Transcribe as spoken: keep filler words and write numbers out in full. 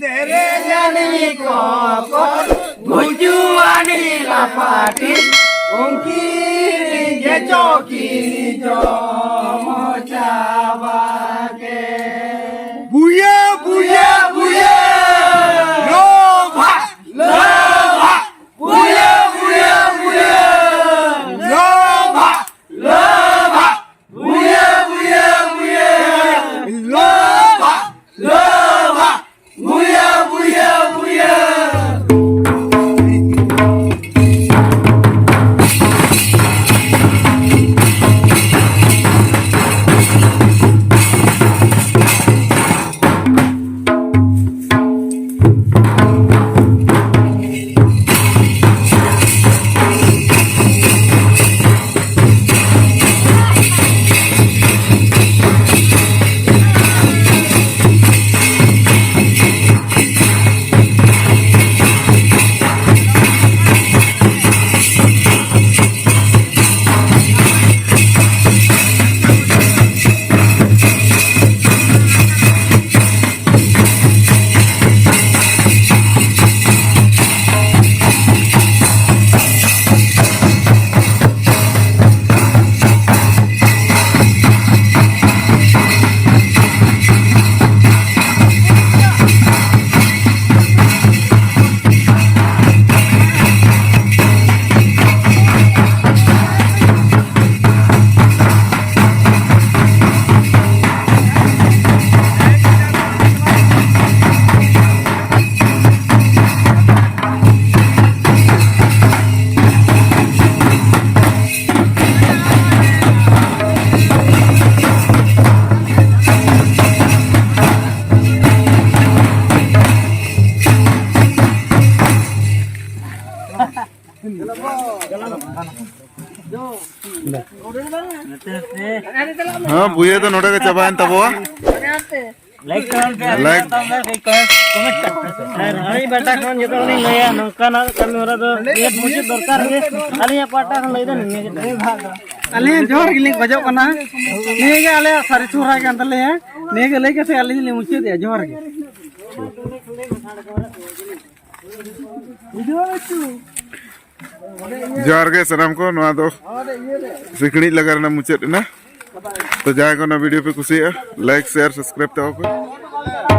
ᱫᱮᱨᱮᱧᱟᱱᱤ ᱠᱚᱠᱚᱨ, ᱜᱩᱡᱩᱣᱟᱱᱤ ᱞᱟᱯᱟᱴᱤ, ᱩᱱᱠᱤᱱ ᱜᱮ ᱪᱚᱠᱤ ᱡᱚᱢ ᱪᱟᱵᱟ ᱠᱮᱫ᱾ ᱵᱩᱭᱟᱹ, ᱵᱩᱭᱟᱹ, ᱵᱩᱭᱟᱹ! ᱞᱚᱵᱷᱟ! ᱞᱚᱵᱷᱟ! ᱵᱩᱭᱟᱹ, ᱵᱩᱭᱟᱹ, ᱵᱩᱭᱟᱹ! ᱞᱚᱵᱷᱟ! ᱞᱚᱵᱷᱟ! ᱵᱩᱭᱟᱹ, ᱵᱩᱭᱟᱹ, ᱵᱩᱭᱟᱹ! ᱞᱚᱵᱷᱟ! ᱞᱚᱵᱷᱟ! ᱵᱩᱭᱟᱹ, ᱵᱩᱭᱟᱹ, ᱵᱩᱭᱟᱹ! ᱦᱮᱸ, ᱵᱩᱭᱟᱹ ᱫᱚ ᱱᱚᱰᱮ ᱜᱮ ᱪᱟᱵᱟᱭᱮᱱ ᱛᱟᱵᱚᱣᱟ᱾ ᱞᱟᱭᱤᱠ ᱛᱟᱵᱚᱱ ᱯᱮ, ᱞᱟᱭᱤᱠ᱾ ᱠᱚᱢᱮᱱᱴ ᱠᱟᱜ ᱯᱮ᱾ ᱟᱨ ᱟᱹᱞᱤᱧ ᱯᱟᱦᱴᱟ ᱠᱷᱚᱱ ᱡᱚᱛᱚ ᱦᱚᱲ ᱞᱤᱧ ᱞᱟᱹᱭᱟ, ᱱᱚᱝᱠᱟᱱᱟᱜ ᱠᱟᱹᱢᱤ ᱦᱚᱨᱟ ᱫᱚ ᱱᱤᱭᱟᱹ ᱢᱩᱪᱟᱹᱫ ᱫᱚᱨᱠᱟᱨ ᱜᱮ᱾ ᱟᱹᱞᱤᱧᱟᱜ ᱯᱟᱦᱴᱟ ᱠᱷᱚᱱ ᱞᱟᱹᱭ ᱫᱚ ᱱᱤᱭᱟᱹ ᱜᱮ᱾ ᱟᱞᱮ ᱡᱚᱦᱟᱨ ᱜᱮᱞᱤᱧ ᱠᱷᱚᱡᱚᱜ ᱠᱟᱱᱟ᱾ ᱱᱤᱭᱟᱹ ᱜᱮ ᱟᱞᱮᱭᱟᱜ ᱥᱟᱹᱨᱤ ᱥᱚᱦᱨᱟᱭ ᱠᱟᱱ ᱛᱟᱞᱮᱭᱟ᱾ ᱱᱤᱭᱟᱹ ᱜᱮ ᱞᱟᱹᱭ ᱠᱟᱛᱮ ᱟᱹᱞᱤᱧ ᱞᱤᱧ ᱢᱩᱪᱟᱹᱫᱮᱜᱼᱟ᱾ ᱡᱚᱦᱟᱨ ᱜᱮ᱾ ᱡᱚᱦᱟᱨ ᱜᱮ ᱥᱟᱱᱟᱢ ᱠᱚ᱾ ᱱᱚᱣᱟ ᱫᱚ ᱥᱤᱠᱲᱤᱡ ᱞᱟᱜᱟ ᱨᱮᱱᱟᱜ ᱢᱩᱪᱟᱹᱫ ᱮᱱᱟ᱾ ᱛᱚ ᱡᱟᱦᱟᱸᱭ ᱠᱚ ᱱᱚᱣᱟ ᱵᱷᱤᱰᱤᱭᱳ ᱯᱮ ᱠᱩᱥᱤᱭᱟᱜᱼᱟ, ᱞᱟᱭᱤᱠ, ᱥᱮᱭᱟᱨ, ᱥᱟᱵᱥᱠᱨᱟᱭᱤᱵ ᱛᱟᱵᱚ ᱯᱮ᱾